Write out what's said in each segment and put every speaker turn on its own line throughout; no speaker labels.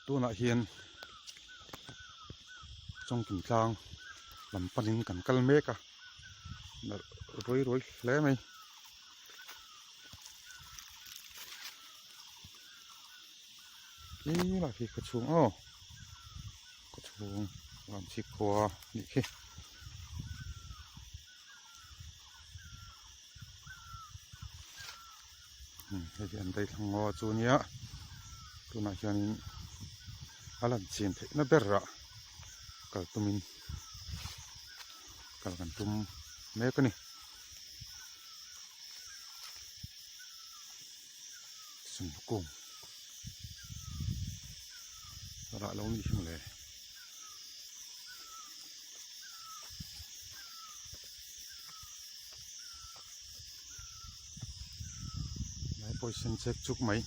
Tunah hian Chawngkim tlang lam panin kan kal mek a nalh ruai ruai hle mai. Khi lah khi khaw chhung aw khaw chhung Vanchhip khua anih khi. Hei hi an daithlang ngaw chu nia tunah hianin a lan chin theihna berah kal tumin kal kan tum mek a ni. Sumkung rah lo nih hi mawle. Lai pawh sen chek chuk mai.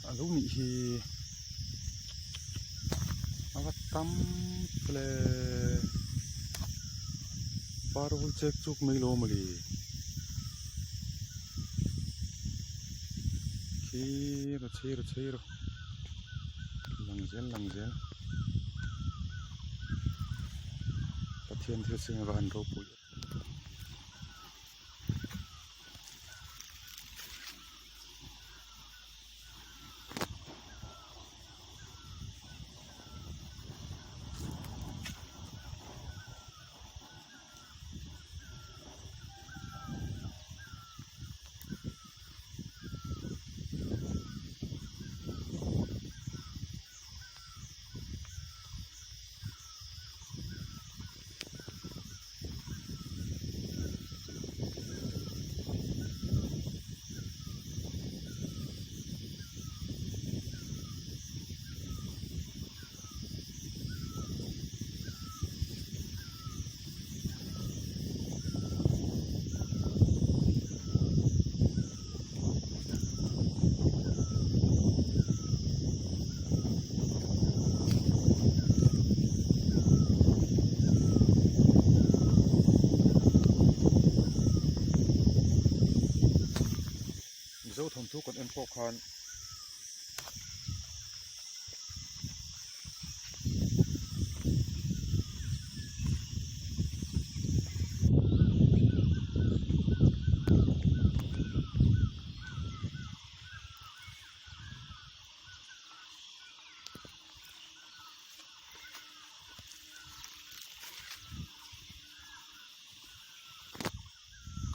A lo nih hi a va tam hle par vul chek chuk mai lo mawle khir a chhir a chhir lang zel lang zel Pathian thil siam a va han ropui em. Mizo thawnthu kan en pawh khan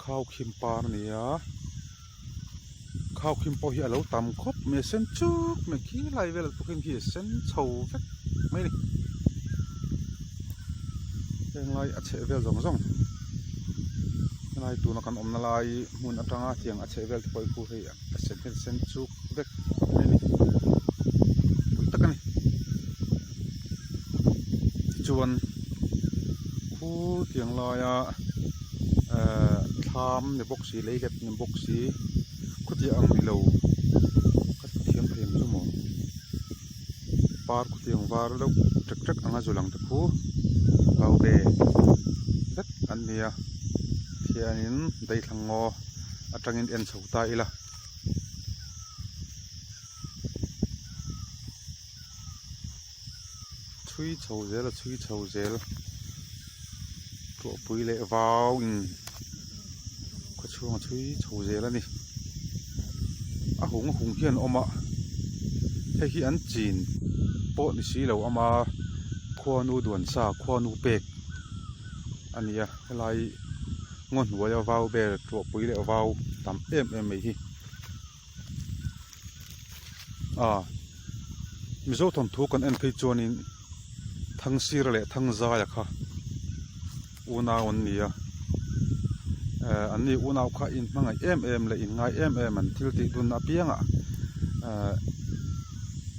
Khaukhim par a ni a khaukhim pawh hi a lo tam khawp mai a sen chuk mai khi lai velah pawh khian khi a sen chho vek mai a ni henglai a chheh vel zawng zawng helai tuna kan awmna lai hmun atanga tiang a chheh vel te pawh hi khu hei a sen hian a sen chuk vek mai a ni pui tak a ni tichuan khu tiang laia ehh thlam ni bawk si lei hlep ni bawk si khawtiang ang ni lo ka thiam thei ang chu maw par khawtiang var deuh ṭek ṭek anga zu lang te khu lo ve vek an ni a khianin daithlang ngaw atangin en chho ta ila. Chhui chho zel a chhui chho zel tuahpui leh vau in khaw chhung a chhui chho zel a ni a hung hung hian a awm a hei hi an chin pawh ni si lo ama khuanu duan sa khuanu pek a ni a helai ngaw hnuaia vau vel tuahpui leh vau tam em em mai hi. A Mizo thawnthu kan en phei chuanin Thangsira leh Thangzaia kha unau an ni a eh an ni unau kha inhmangaih em em leh inngai em em an thil tih dun apiangah eh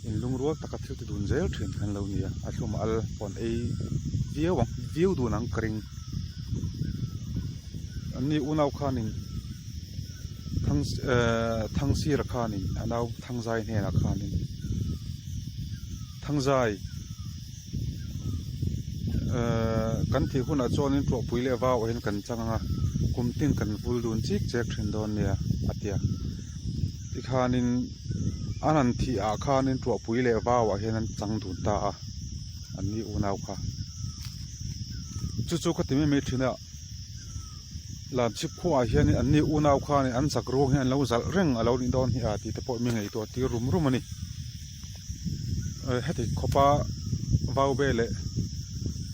inlungrual taka thil ti dun zel thin an lo ni a a hlum al pawh an ei viau ang viau dun ang ka ring an ni unau khanin. Thang ehh Thangsira khanin a nau Thangzai hnenah khanin Thangzai ehh. Kan thih hunah chuanin ṭuahpui leh vau ah hian kan chang ang a, kum tin kan vul dun chik chek thin dawn nia a ti a. Tikhanin an han thih ah khanin ṭuahpui leh vau ah hian an chang dun ta a, an ni unau kha. Chu chu ka ti mai mai thin a, Lamchhip khuaah hianin an ni unau khanin an zak ruang hi an lo zalh reng a lo nih dawn hi a tih te pawh mi ngaihtuah tir rum rum a ni. Heti khawpa vau ve leh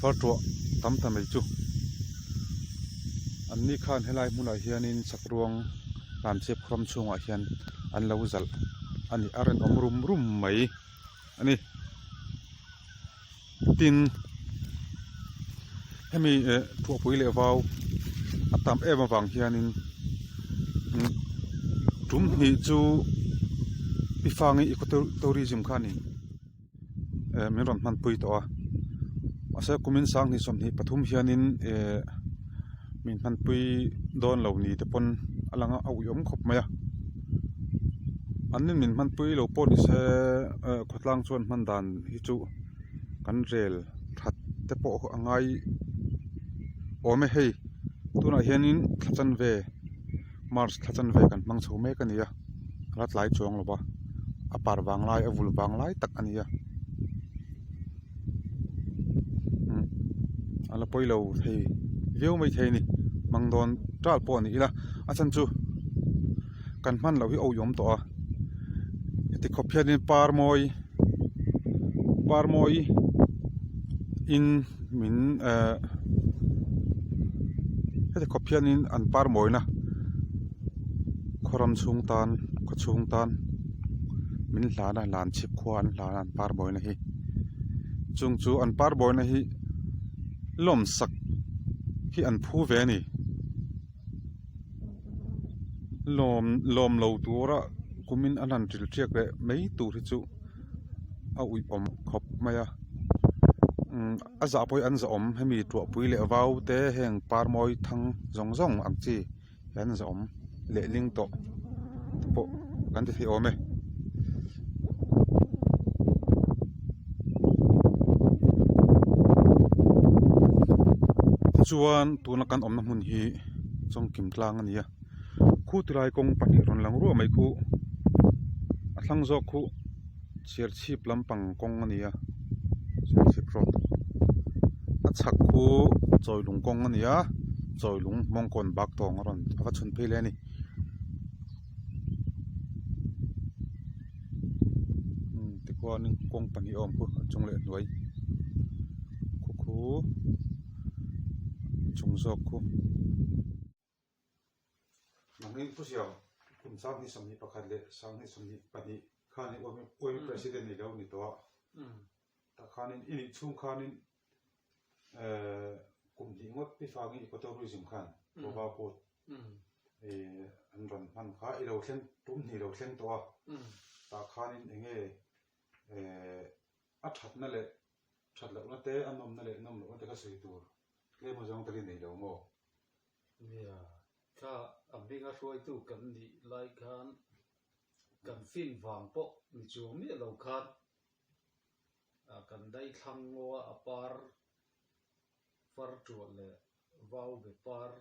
fartuah tam ta mai chu an ni khan helai hmunah hianin sakruang Lamchhip ram chhungah hian an lo zalh a ni a rinawm rum rum mai a ni. Tin, hemi eh thuahpui leh vau a tam em avang hianin tum hnih chu i fangi eco tourism khanin eh min rawn hmanpui tawh a mahse kumin sanghnih 23 hianin eh min hmanpui dawn lo ni te pawn a lang a a uiawm khawp mai a an ni min hmanpui lo pawh ni se eh khawtlang chuan hman dan hi chu kan rel that te pawh a ngai awm e hei tunah hianin thla chanve march thla chanve kan hmang chho mek a ni a a la tlai chuang lo va a par vang lai a vul vang lai tak a ni a umm a la pawi lo thei viau mai thei a ni hmang dawn tal pawh a ni ila a chhan chu kan hman loh hi a awih awm tawh a heti khawp hianin par mawi par mawi in min ehh heti khawp hianin an par mawina khaw ram chhung tan khaw chhung tan min hlan a lan chhip khua an hlan a an par mawina hi chung chu an par mawina hi lawmsak hi an phu ve a ni. Lawm lawm lo tura kumin an han ṭil ṭiak leh mai tur hi chu a uih awm khawp mai a umm a zah pawh hi an zah awm hemi tuahpui leh vau te heng par mawi thang zawng zawng ang chi hi an zah awm leh ling tawh te pawh kan ti thei awm e. Tichuan tuna kan awmna hmun hi Chawngkim tlang a ni a khu tilai kawng pahnih rawn lang ruah mai khu a thlang zawk khu Serchhip lampang kawng a ni a Serchhip road a chhak khu Chawilung kawng a ni a Chawilung Hmawngkawn Baktawng a rawn a va chhun phei leh a ni. Tikhuanin kawng pahnih a awm khu a chung leh hnuai khu khu a chung zawk khu. Nangni pu siam kum 2021 leh 2022 khan i uaimi president i lo ni tawh a tah khanin i nih chhung khanin kum hnih ngawt pi fangi ecotourism khan Goa pawh an rawn hman kha i lo thleng tum hnih lo thleng tawh a tah khanin eng nge a thatna leh that lohna te a nawmna leh nawm lohna te kha sawi tur tlem a zawng takin nei lo maw?
Nia, kha a hminga hruaitu kan nih lai khan kan fin vang pawh ni chuang miah lo khan kan daithlang ngaw a a par far tuah leh vau be par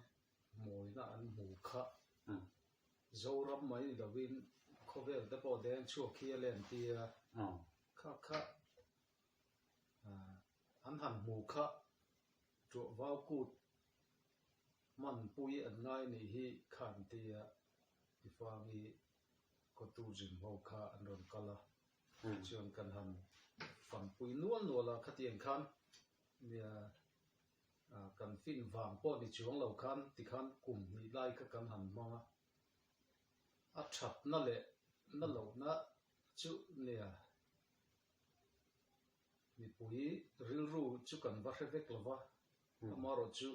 mawina an hmu kha. Zoram mai ni lovin khawvel te pawh deng chhuak hi a len tir a, kha kha an han hmu kha tuah vau kut hmanpui an ngai nih hi kha an ti a, Tifangi khawtu zin ho kha an rawn kal a, chuan kan han fanpui nual nual a, khatiang khan nia kan fin vang pawh ni chuang lo khan tikhan kum hnih lai kha kan han hmang a, a thatna leh na lohna chu nia mipui rilru chu kan va hre vek lo va, amaherawhchu chu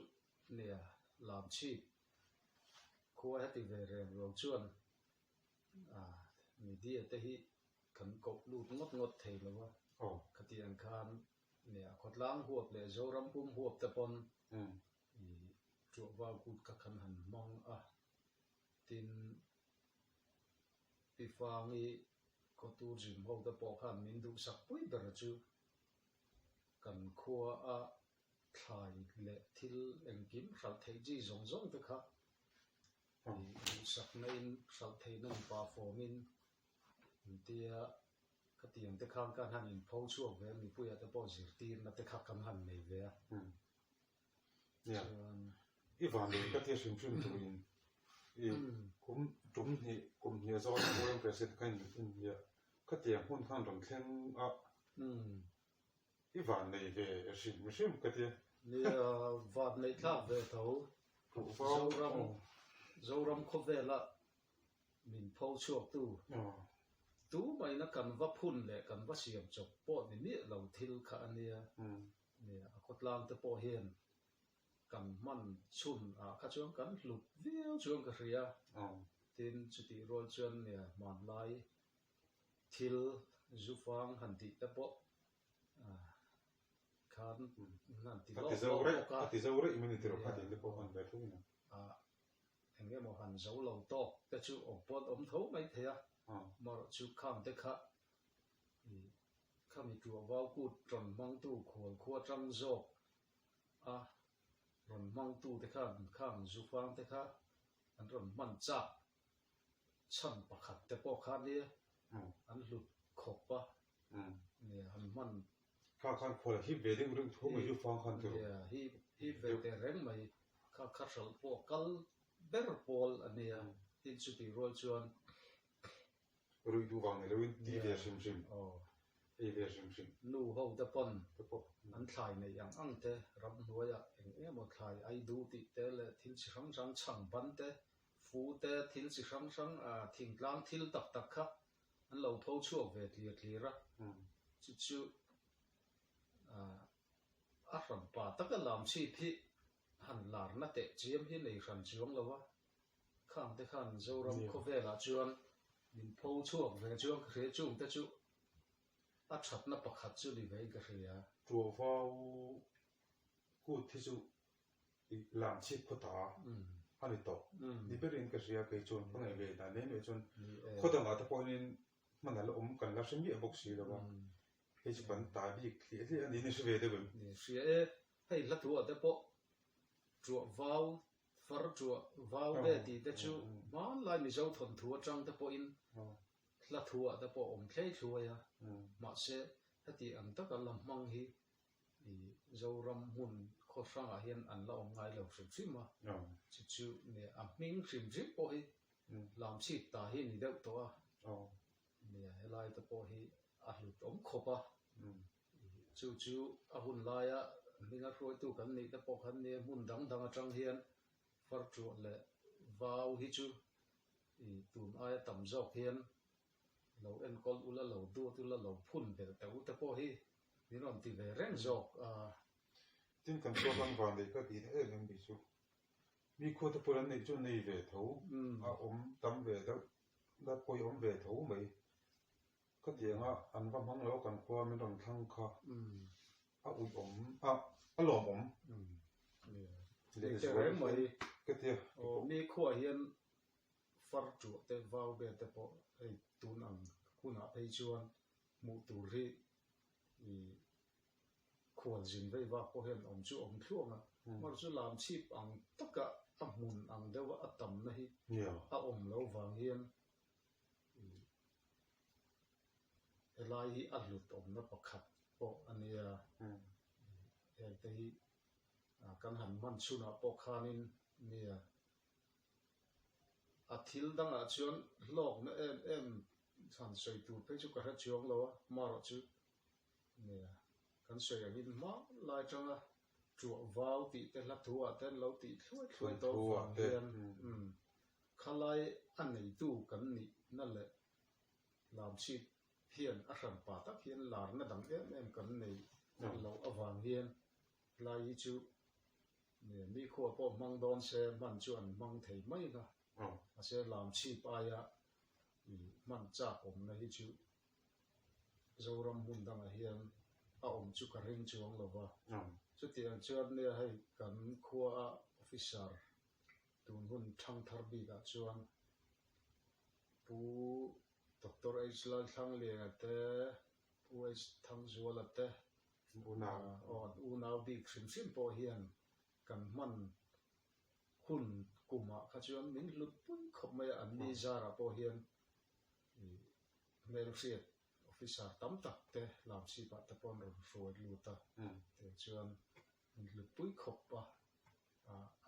nia lamchhip khua heti ve reng ruang chuan media te hi kan koh lut ngawt ngawt thei lo a, khatiang khan nia khawtlang huap leh Zoram pum huap te pawn i tuahval kut kha kan han hmang a, tin Pifangi khawtu zim ho te pawh khan min duhsak pui ber chu kan khua a. Thlai leh thil engkim hralh theih chi zawng zawng te kha duhsakna in hralh theihna ni pah fawmin an tia khatiang te khan kan han inpho chhuak ve a, mipuia te pawh zirtirna te kha kan han nei ve a.
Chuan i van leh ka tia hrim hrim turin i kum tum hnih kum hnih a zawn a Foreign President kha in khatiang hmun khan rawn thleng a. I van nei ve hrim hrim ka tia.
Nia, van neih thlak ve tho. Zoram, Zoram khawvela min pho chhuaktu tu maina kan va phun leh kan va siam chawp pawh ni miah lo thil kha a nia. Nia, a khawtlang te pawh hian kan hman chhun ah kha chuan kan hlut viau chuan ka hria. Tin, chutih rual chuan nia hmanlai Thil zu fang han tih te pawh khan han ti lawk lawk bawk a.
A ti zo rih mai ni tiraw kha tih te pawh han ve tho in
a. Eng emaw han zo lo tawk te chu awm pawh an awm tho mai thei a. Amaherawh chu khang te kha khami tuah vau kut rawn hmangtu khual khua tang zawk a rawn hmangtu te khan khang zu fang te kha an rawn hman chak Chhan pakhat te pawh kha nia an hlut khawp a, nia an hman.
Kha khan khual a hip ve deuh reuh tho mai chu fang khan tiraw.
Nia hip hip ve teh reng mai kha kha hralh pawh kal ber pawl a nia tin chutih rual chuan.
Ruih duh vang ni loin ti ve hrim hrim, ei ve hrim hrim.
Nu ho te pawn an thlai neih ang ang te ramhnuaiah eng emaw thlai ai duh tih te leh thil chi hrang hrang chhang ban te Fu te thil chi hrang hrang thingtlang thil tak tak kha an lo tho chhuak ve tlir tlir a, chu chu a hran pa taka lam chhip hi han larna teh chiam hi nei hran chuang lo a, khang te khan Zoram khawvelah chuan min pho chhuak ve chuang ka hria, chung te chu a thatna pakhat chu ni vein ka hria.
Tuahvau kut hi chu I lam chhip khaw ta a ni tawh. Ni berin ka hria kei chuan ka ngaih ve dan em em chuan khaw dangah te pawhin hman a la awm kan la hre miah bawk si lo va, hei chu kan ta bik hliah hliah a ni ni hre ve deuh em?
Ni hria e, hei hla thu ah te pawh tuah vau, far tuah vau ve tih te chu hmanlai Mizo thawnthu atang te pawhin hla thu ah te pawh awm thlei thluai a, mahse heti ang taka la hmang hi I Zoram hmun khaw hrangah hian an la awm ngai lo hrim hrim a, chu chu nia a hming hrim hrim pawh hi Lamchhip ta hi ni deuh tawh a, nia helai te pawh hi a hlut awm khawp a, chu chu a hun laia hminga hruaitu kan nih te pawh khan nia hmun dang dang atang hian Farṭuah leh Vau hi chu i tun aia tam zawk hian lo enkawl ula, lo duat ula, lo phun belh teh u te pawh hi min rawn ti ve reng zawk a.
Tin kan chhuak ang van leh ka tih na em em ni chu. Mi khua te pawh an neih chu nei ve tho, a awm tam ve deuh la pawi awm ve tho mai. Ka ti anga an va hmang lo kan khua min rawn thlang kha a uih awm a, a lawmawm lehzual ka ti a.
Mi khuaah hian Far tuah te, vau vel te pawh hei tun ang hunah phei chuan hmuh tur hi i khual zin vei vak pawh hian awm chu awm thluang a. Hmar chu lam chhip ang taka a hmun ang deuha a tamna hi a awm lo vang hian i helai hi a hlut awmna pakhat pawh a nia. Heng te hi kan han hman chhunah pawh khanin nia. A thil dangah chuan hlawkna em em han sawi tur phei chu ka hre chuang lo a, hmarawh chu nia kan sawi angin hma lai atanga tuah vau tih te hla thu ah te an lo tih thluai thluai tawh vang hian khalai a neitu kan nihna leh lamchhip hian a hranpa tak hian larna dang em em kan nei loh avang hian lai hi chu Mi khua pawh hmang dawn se hman chu an hmang thei mai nga. Mahse lamchhip aia hman chak awmna hi chu Zoram hmun dangah hian a awm chu ka ring chuang lo va. Chutiang chuan nia hei kan khua officer tun hun thangthar bikah chuan Pu Doctor H Lalthlangliana te, Pu H Thangzuala te.
Unau.
Aw an unau bik hrim hrim pawh hian kan hman hun kumah kha chuan min hlut pui khawp mai a, an ni zarah pawh hian hmelhriat officer tam tak te lamchhipah te pawh an rawn hruai lut a, tiang chuan min hlut pui khawp a,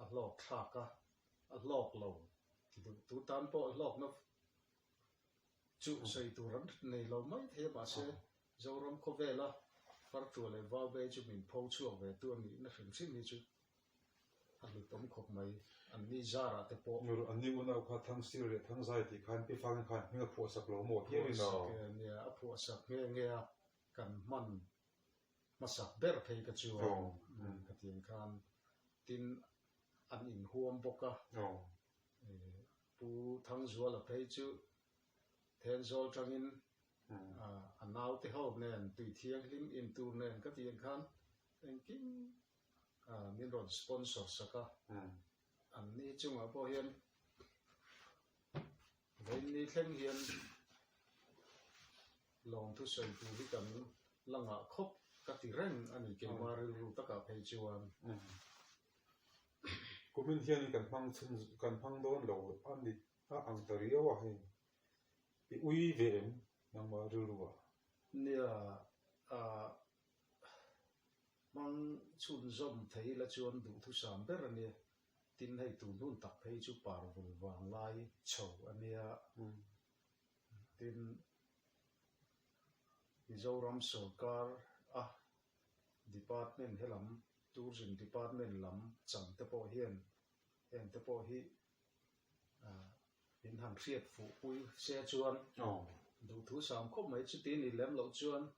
a hlawk thlak a, a hlawk lo ti duh tu tan pawh hlawkna chu sawi tur an nei lo mai thei a, mahse Zoram khawvela Farṭuah leh Vaubei chu min pho chhuak ve tu a nihna hrim hrim hi chu a hlutawm khawp mai. An ni zarah te pawh.
Nur, an ni unau kha Thangsir leh Thangzai tih khan Pi Fangin khan hming a phuahsak lo maw hialin aw?
Phuahsak e, nia, a phuahsak nghe nghe a, kan hman hmasak ber phei ka chuan ka ti ang khan tin an inhuam bawk a, Pu Thangzuala phei chu Thenzawl tangin a naute ho nen tui thianghlim in tur nen ka tih ang khan engkim min rawn sponsor sak a, an ni chungah pawh hian vawiin thleng hian lawmthu sawi tur hi kan la ngah khawp ka ti reng a ni keimah rilru takah phei chuan.
Kumin hianin kan hmang chhun kan hmang dawn lo a ni a ang ta riau a hei. I ui ve em nangmah rilru ah?
Nia, ah hmang chhunzawm thei la chuan duhthusam ber a nia. Tin hei tun hun tak phei chu par vul vang lai chho a nia. Tin, Mizoram sorkar a department helam Tourism department lam chang te pawh hian heng te pawh hi min han hriat fuh pui se chuan duhthu sam khawp mai. Chuti ni lem loh chuan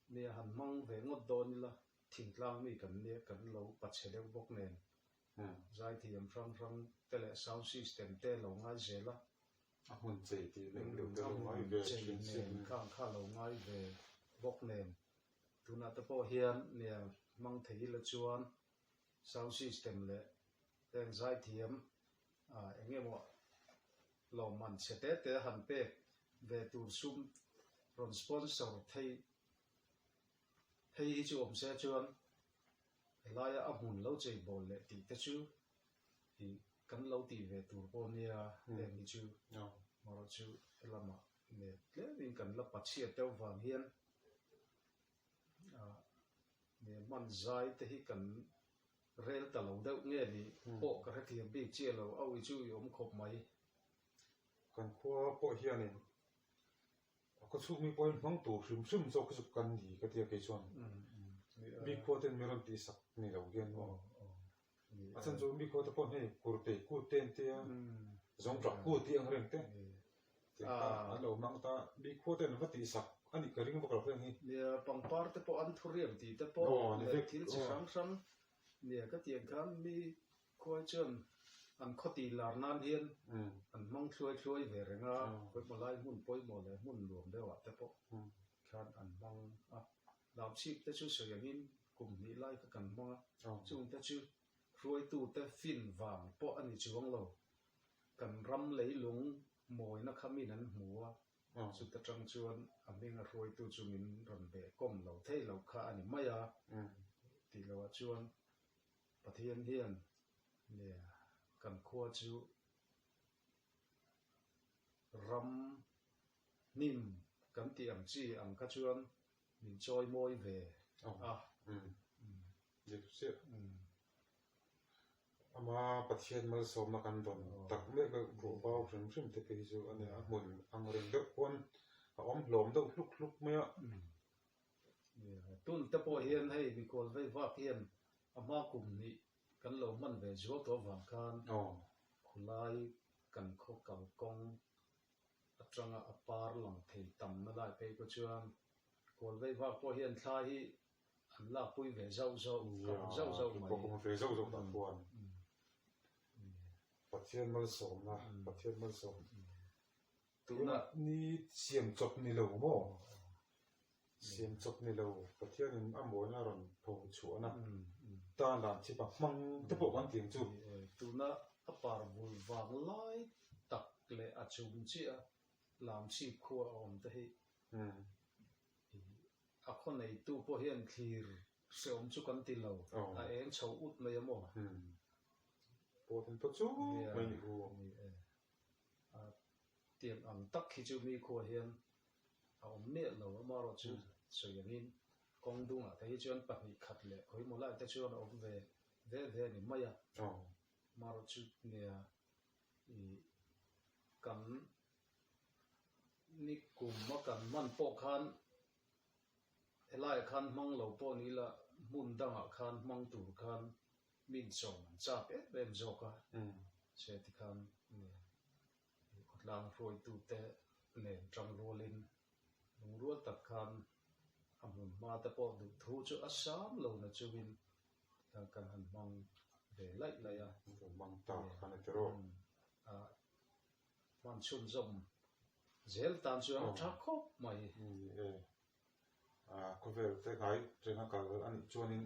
nia han hmang ve ngawt dawn ila thingtlang mi kan nia kan lo pachhe deuh bawk nen zaithiam hrang hrang te leh sound system te lo ngai zel a.
A hmun chei tih leh deuh te lo ngai ve thin
si. Khang kha lo ngai ve bawk nen tunah te pawh hian nia hmang thei ila chuan sound system leh heng zaithiam eng emaw lawmman chhe te te han pek ve tur sum rawn sponsor thei hei hi chu awm se chuan helaia a hmun lo chei bawl leh tih te chu ih kan lo tih ve tur pawh nia heng hi chu erawh chu helamah nek tlemin kan la pachhiat deuh vang hian hman zai te hi kan rel ta lo deuh nge ni pawh ka hrethiam bik chiah lo a ui chu i awm khawp mai.
Kan khua pawh hianin a khawchhuk mi pawhin hmang tur hrim hrim zawk hi chu kan ni ka tia kei chuan mi khua ten mi rawn tihsak ni lo hian maw a chhan chu mi khua te pawh hei kurte kut te an tia zawng tah kut tih ang reng te an lo hmang ta mi khua ten an va tihsak a nih ka ring vak lo heng hi.
Nia pangpar te pawh an thuriam tih te pawh leh thil chi hrang hrang nia ka tih ang khan mi Khuai chuan an khaw tih lar nan hian an hmang thluai thluai ve reng a, pawimawh lai hmun pawimawh leh hmun nuam deuhah te pawh khan an hmang a. Lamchhip te chu sawi angin kum hnih lai kha kan hmang a, chungte chu hruaitute fin vang pawh a ni chuang lo. Kan ram leilung mawina kha min an hmu a, chuta tang chuan a hminga hruaitu chu min rawn behkawm lo thei lo kha a ni mai a, tih loah chuan Pathian hian nia kan khua chu ram hnim kan tih ang chi ang kha chuan min chawi mawi ve a.
Dik chiah. Ama Pathian malsawmna kan dawn tak mek a ruh bau hrim hrim te phei hi chu a nia, a hmun ang reng deuh pawn a awm hlawm deuh hluk hluk mai a.
Tun te pawh hian hei mikhual vei vak hian a hma kum hnih kan lo hman ve zual tawh avang khan khulai kan khaw kalkawng atanga a par lang thei tamna lai phei khaw chuan khual vei vak pawh hian thla hi an lakpui ve zauh zauh zauh zauh mai.
Ve zauh zauh tak chuan Pathian malsawmna Pathian malsawm Tunah ni siam chawp ni lo maw? Siam chawp ni lo, Pathianin a mawina rawn pho chhuahna tan dan chhipa hmang te pawh kan ti ang chu.
Tuna a par vul vang lai tak leh a chung chiah a lamchhip khua a awm te hi a khaw neitu pawh hian thlir. Hreawm chu kan ti lo, a eng chho ut mai a maw?
Pawt an pawt chuk mai ni hu.
Ni e. A tiang ang tak hi chu mi khuah hian a awm miah lo, amaherawh chu sawi angin kawng dungah te hi chuan 2 khat leh khawimaw lai te chuan a awm ve ve ve a ni mai a. Amaherawh chu nia i kan ni kum a kan hman pawh khan Helaiah khan hmang lo pawh ni ila hmun dangah khan hmang tur khan min sawm an chak em em zawk a, che ti khan khawtlang hruaitute nen tang rualin lungrual tak khan a hmun hma te pawh duh thu chu a sam lo na chungin tikhan kan han hmang ve laih laih a.
Hmang tak khan a ti rawh.
Hman chhunzawm zel tan chuan a tha khawp mai.
Ni e, khawvel te ngai renga kal a nih chuanin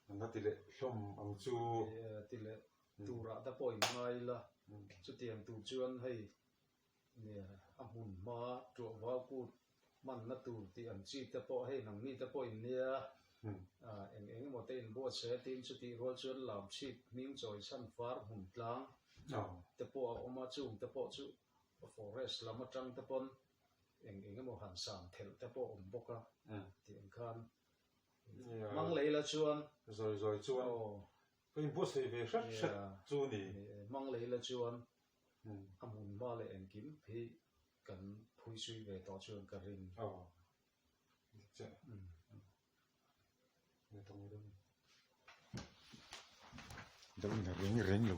an la ti leh hlawm ang chu.
Ni e, ti leh turah te pawh in ngai ila, chutiang tur chuan hei nia a hmun hma tuah vau kut hmanna tur tih ang chi te pawh hei nangni te pawh in nia, eng eng emaw te in buatsaih a tin chutih rual chuan lam chhip hming chawi chhan far hmun tlang te pawh a awm a, chung te pawh chu forest lam atang te pawn eng eng emaw han sam thelh te pawh a awm bawk a tih ang khan hmang lei la chuan
Zawi zawi chuan ka inbuatsaih ve hret hret chu ni.
Hmang lei la chuan a hmun hma leh engkim hi kan phuisui ve tawh chuan ka ring.
Aw che. Deuhin a reng reng lo.